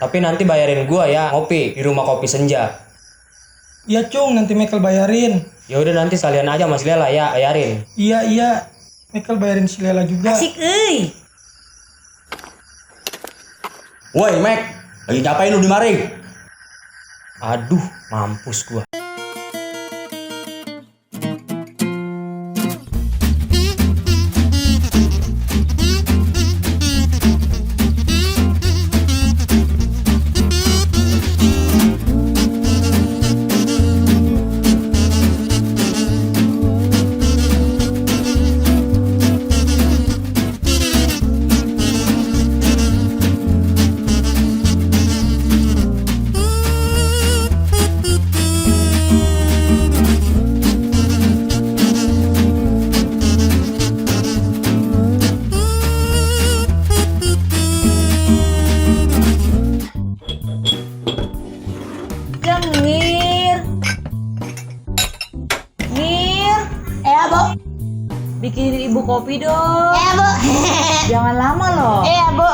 Tapi nanti bayarin gua ya ngopi di rumah kopi Senja. Iya Cung, nanti Michael bayarin. Ya udah nanti sekalian aja Mas Lela ya bayarin. Iya, Michael bayarin si Lela juga. Asik euy. Woi, Mac, lagi ngapain lu di mari? Aduh, mampus gua. Mir. Bu. Bikinin ibu kopi dong. Bu. Jangan lama loh. Bu.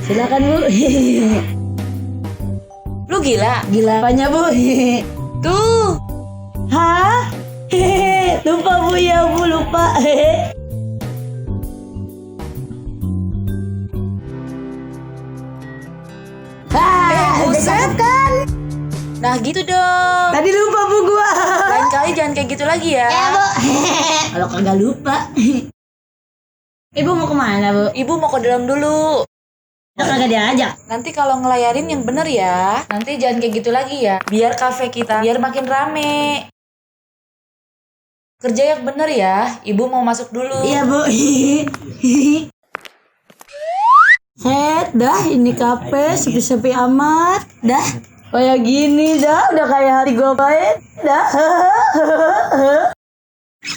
Silakan Bu. Lu gila? Gila apanya Bu? Tuh. Hah? Lupa Bu ya Bu, lupa. Buset kan? Nah gitu dong. Tadi lupa Bu gua. Lain kali jangan kayak gitu lagi ya. Bu. Kalau kagak lupa. Ibu mau kemana Bu? Ibu mau ke dalam dulu. Udah kagak diajak. Nanti kalau ngelayarin yang bener ya. Nanti jangan kayak gitu lagi ya. Biar kafe kita biar makin rame. Kerja yang bener ya. Ibu mau masuk dulu. Iya Bu. Dah ini kafe sepi-sepi amat. Dah kayak gini dah. Udah kayak hari gue main. Dah.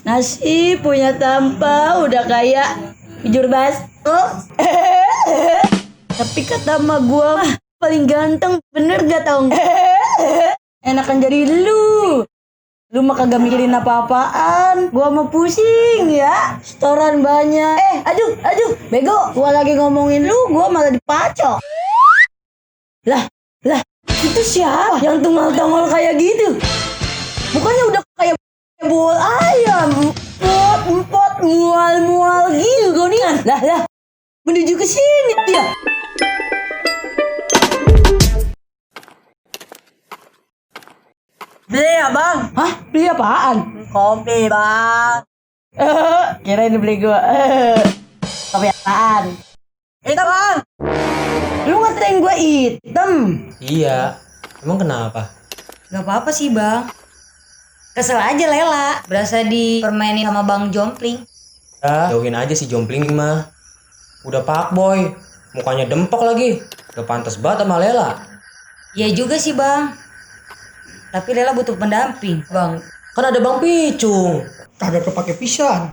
Nasi punya tanpa udah kayak jujur oh. Tapi kata emak gua mah paling ganteng, bener gak tau? Enakan jadi lu mah kagak mikirin apa-apaan. Gua mau pusing ya, setoran banyak. Aduh, bego. Gua lagi ngomongin lu, gua malah dipacok. Lah, itu siapa yang tunggal-tunggal kayak gitu? Bukannya udah kayak bol ayam, empot, mual gitu gonian. Lah, menuju ke sini dia. Beli ya Bang? Hah? Beli apaan? Kopi Bang. Kirain beli gua. Kopi apaan? Hitam Bang. Lu ngatain gua hitam? Iya. Emang kenapa? Gak apa-apa sih Bang. Kesel aja Lela. Berasa dipermainin sama Bang Jompling. Ya, jauhin aja si Jompling mah. Udah pak boy, mukanya dempek lagi. Udah pantas banget sama Lela. Iya juga sih Bang. Tapi Lela butuh pendamping Bang. Kan ada Bang Picung. Kagak kepake pisan.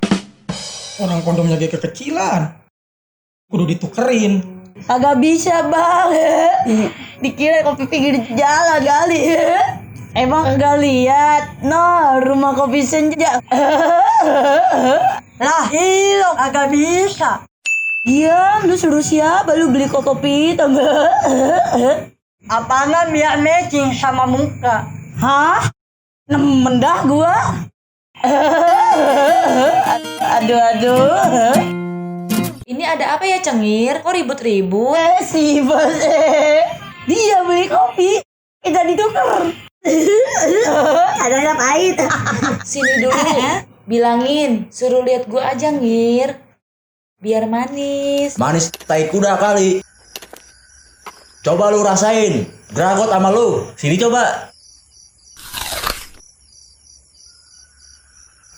Orang kondomnya kayak kekecilan. Kudu ditukerin. Agak bisa Bang. Dikira kopi pinggir jalan kali. Emang enggak lihat? No, rumah kopi Senja. Lah, iya, agak bisa. Iya, lu suruh siapa lu beli kopi hitam? Apaan biar matching sama muka? Hah? Nemen dah gua. Aduh. Ini ada apa ya Cengir? Kok ribut-ribut? Si bos. Dia beli kopi. Kita ditukar. Ada yang pahit. Sini dulu. Bilangin, suruh lihat gua aja Ngir. Biar manis. Manis tai kuda kali. Coba lu rasain, gragot sama lu. Sini coba.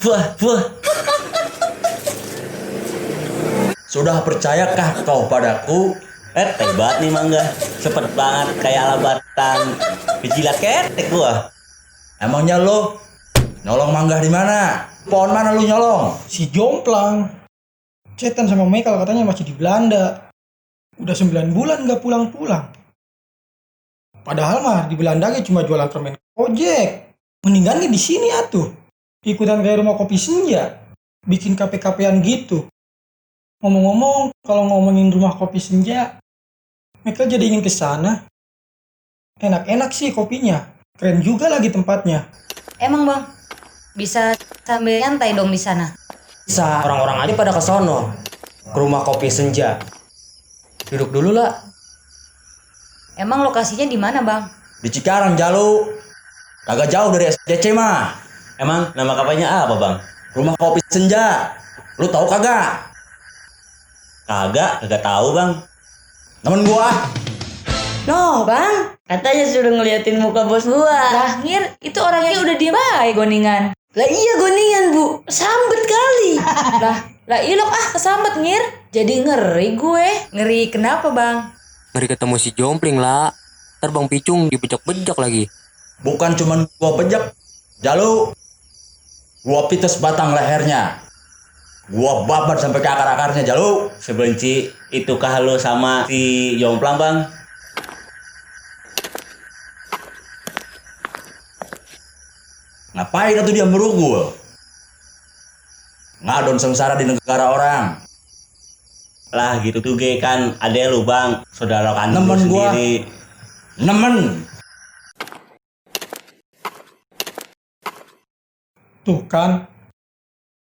Wah. Sudah percayakah kau padaku? Hebat nih mangga. Cepet banget kayak ala batang. Dijilat ketek gua. Emangnya lu nyolong mangga di mana? Pohon mana lu nyolong? Si Jomplang. Cetan sama Michael katanya masih di Belanda. Udah 9 bulan gak pulang-pulang. Padahal mah di Belanda ge cuma jualan permen ojek. Mendingan nih di sini atuh. Ikutan kayak rumah kopi senja. Bikin kafe-kafean gitu. Ngomong-ngomong, kalau ngomongin rumah kopi senja, Michael jadi ingin ke sana. Enak-enak sih kopinya. Keren juga lagi tempatnya. Emang bang, bisa sambil nyantai dong di sana. Bisa, orang-orang aja pada ke sono. Ke rumah kopi senja. Duduk dulu lah. Emang lokasinya di mana bang? Di Cikarang, Jalu. Kagak jauh dari SDC mah. Emang nama kafenya apa, Bang? Rumah Kopi Senja. Lu tahu kagak? Kagak tahu, Bang. Temen gua. No, Bang. Katanya suruh ngeliatin muka bos gua. Lah Ngir, itu orangnya udah diem baik goningan. Lah iya goningan, Bu. Sambet kali. Lah ilok kesambet Ngir. Jadi ngeri gue. Ngeri kenapa bang? Ngeri ketemu si Jompling lah. Ntar Bang Picung dibejak-bejak lagi. Bukan cuman gua bejek. Jalu. Gua pites batang lehernya. Gua babat sampai ke akar-akarnya, Jalu. Sebenci itukah lu sama si Jomplang, Bang? Ngapain atuh dia merugul? Ngadon sengsara di negara orang. Lah gitu tuh ge kan ade lu Bang, saudara kandung lu sendiri. Nemen. Tuh kan.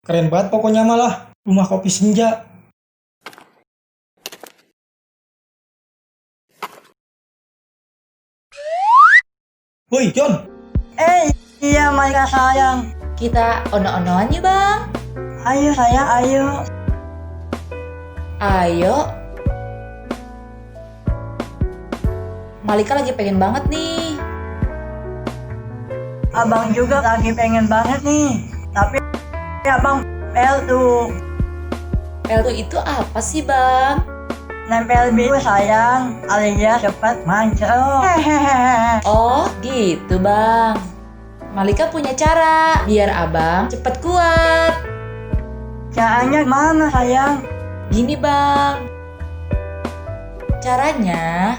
Keren banget pokoknya malah. Rumah kopi senja. Woi, John. Iya Maika sayang. Kita ono-onoan yuk bang. Ayo sayang, ayo. Ayo. Malika lagi pengen banget nih. Abang juga lagi pengen banget nih. Tapi abang pel tuh. Pel tuh itu apa sih bang? Nempel biru sayang, alias cepat mancung. Oh gitu bang. Malika punya cara biar abang cepet kuat. Caranya mana sayang? Gini bang. Caranya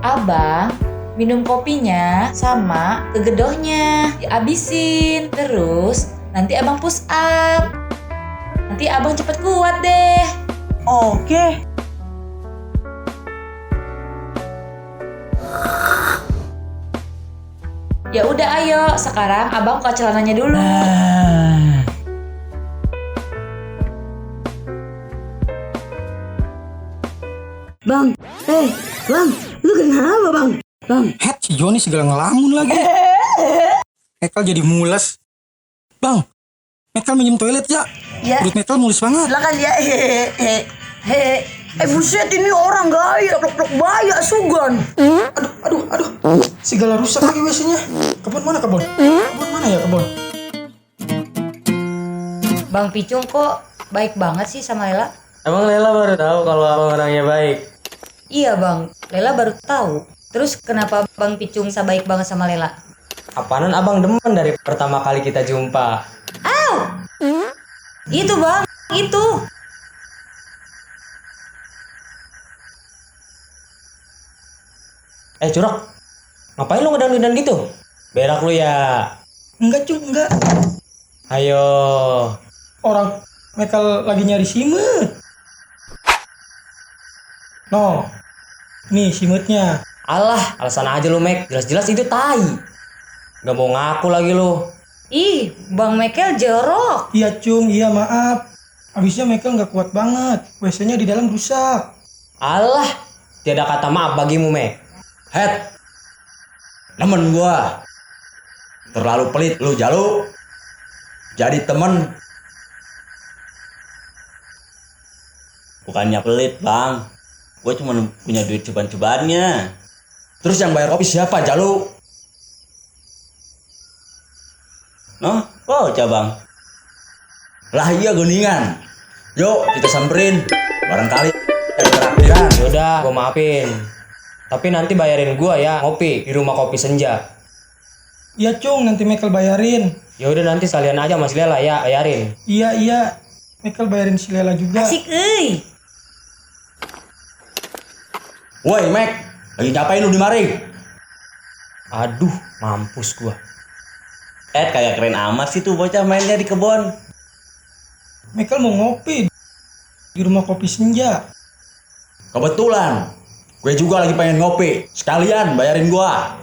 abang minum kopinya sama kegedohnya dihabisin. Terus nanti abang push up. Nanti abang cepet kuat deh. Oke. Ya udah ayo, sekarang abang buka celananya dulu. Bang, bang, lu kenapa bang? Bang, Het, si Joni segala ngelamun lagi. Michael jadi mules. Bang, Michael minjem toilet ya. ya, Perut Michael mulus banget. silakan ya. Buset ini orang gaya, plok-plok baya sugan. Aduh. Segala rusak lagi WC-nya. Kebon mana kebon? Kebon mana ya kebon? Bang Picung kok baik banget sih sama Lela? Emang Lela baru tahu kalau abang orangnya baik? Iya bang, Lela baru tahu. Terus kenapa Bang Picung bisa baik banget sama Lela? Apaanan abang demen dari pertama kali kita jumpa? Itu bang, itu. Curok, ngapain lu ngedan-ngedan gitu? Berak lu ya. Enggak cung, enggak. Ayo. Orang Michael lagi nyari simut. No, nih simutnya. Alah, alasan aja lu, Mek. Jelas-jelas itu tai. Gak mau ngaku lagi lu. Ih, Bang Michael jorok. Iya cung, iya maaf. Abisnya Michael nggak kuat banget. WC-nya di dalam rusak. Alah, tiada kata maaf bagimu, Mek. Het. Nemen gua. Terlalu pelit lu, Jalu. Jadi temen. Bukannya pelit, Bang. Gue cuma punya duit cobaan-cobaannya. Terus yang bayar kopi siapa, Jalu? Noh, coba Bang. Lah iya goningan. Yuk kita samperin. Barangkali ada traktiran. Yaudah, gua maafin. Tapi nanti bayarin gua ya ngopi di rumah kopi senja. Iya cung, nanti Michael bayarin. Ya udah nanti sekalian aja Mas Lela ya bayarin. Iya. Michael bayarin si Lela juga. Asik euy. Woi, Mac. Lagi ngapain lu di mari? Aduh, mampus gua. Kayak keren amat sih tuh bocah mainnya di kebun. Michael mau ngopi di rumah kopi senja. Kebetulan, gue juga lagi pengen ngopi. Sekalian bayarin gua.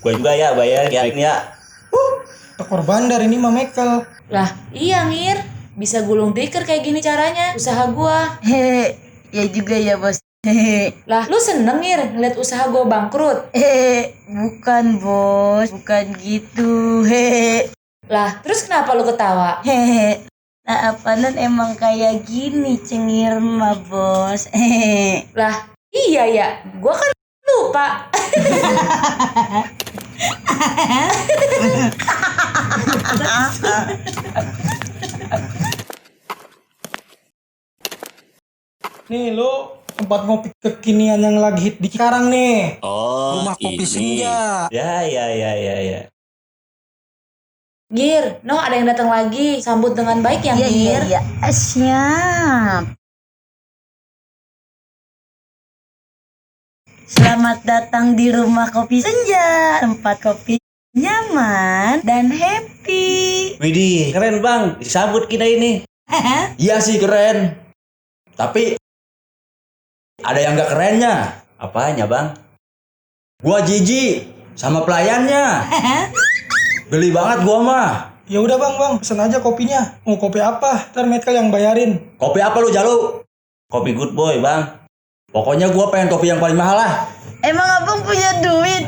Gue juga ya bayar ya. Tekor bandar ini mah Michael. Lah, iya Ngir. Bisa gulung tikar kayak gini caranya. Usaha gua. Hehe, ya juga ya bos. Hehe, Lah, lu seneng Ngir ngeliat usaha gua bangkrut? bukan bos, bukan gitu. Hehe, Lah, terus kenapa lu ketawa? hehe. Nah, apanan emang kayak gini cengir mah bos. Hehe. Lah, iya ya. Gua kan lupa. Nih lo tempat ngopi kekinian yang lagi hit di sekarang nih. Oh, Rumah kopi senja. Ya. Ngir, no ada yang datang lagi. Sambut dengan baik ya Iya, iya, Ngir. iya. Siap. Selamat datang di rumah kopi senja. Tempat kopi nyaman dan happy. Widih, keren bang. Disambut kita ini. Iya sih keren. Tapi ada yang gak kerennya. Apanya bang? Gua jijik sama pelayannya. Geli banget gua mah. Ya udah bang, pesen aja kopinya. Mau kopi apa? Ntar Michael yang bayarin. Kopi apa lu Jalu? Kopi good boy bang. Pokoknya gua pengen kopi yang paling mahal lah. Emang abang punya duit?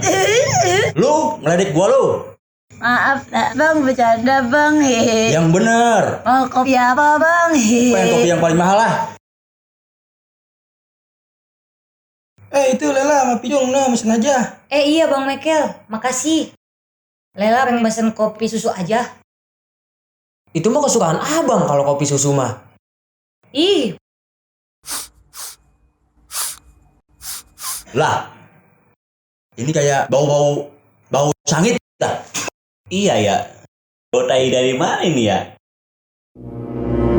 Lu ngeledek gua lu. Maaf nak bang, bercanda bang. Hehe. Yang bener. Mau kopi apa bang? Pengen kopi yang paling mahal lah. Itu Lela sama Pijong, nah pesen aja. Iya Bang Michael, makasih. Lela pengen pesen kopi susu aja. Itu mah kesukaan abang kalau kopi susu mah. Ih, Lah. Ini kayak bau sangit. Dah. Iya ya. Bau tai dari mana ini ya?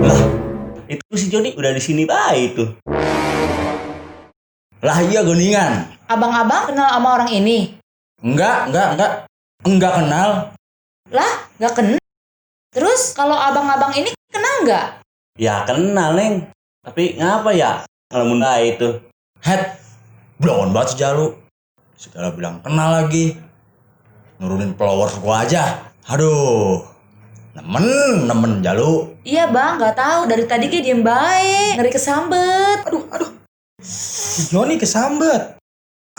Lah, itu si Joni udah di sini baik tuh. Lah iya geningan. Abang-abang kenal sama orang ini? Enggak kenal. Lah, gak kenal. Terus kalau abang-abang ini kenal nggak? Ya kenal, Neng. Tapi ngapa ya? Kalau munda itu. Head. Blon banget si Jalu. Segala bilang kenal lagi. Nurunin followers gua aja. Aduh. Nemen Jalu. Iya bang, nggak tahu. Dari tadi dia diem baik, ngeri kesambet. Aduh. Si Joni kesambet.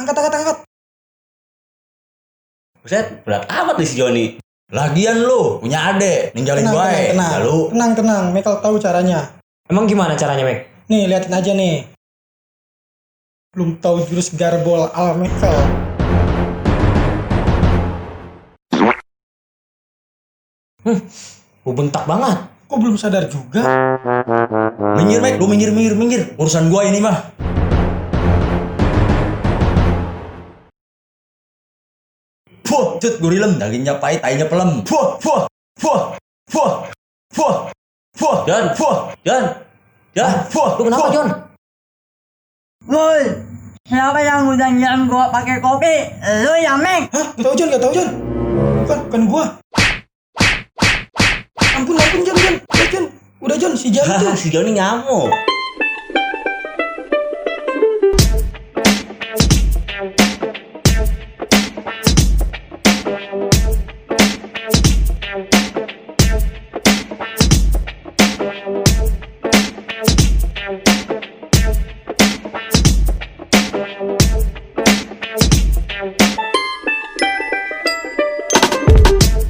Angkat. Buset, berat amat nih si Joni. Lagian lu punya adek, ninggalin gue. Jalu. Tenang. Michael tahu caranya. Emang gimana caranya, Mek? Nih, liatin aja nih. Belum tahu jurus garbol ala Michael. Gue bentak banget. Kok belum sadar juga? Minggir, Mek. Lu minggir. Urusan gua ini mah. Puh, cut gurilem. Dagingnya pahit, tainya pelem. Puh. Jon. Lu kenapa, Jon? Woi, siapa yang udah nyam gua pakai kopi? Lu ya Mek? Hah? Gak tau Jon. Bukan gua. Ampun Jon. Jon. Udah Jon, si Jan tuh. Si Joni ngamuk.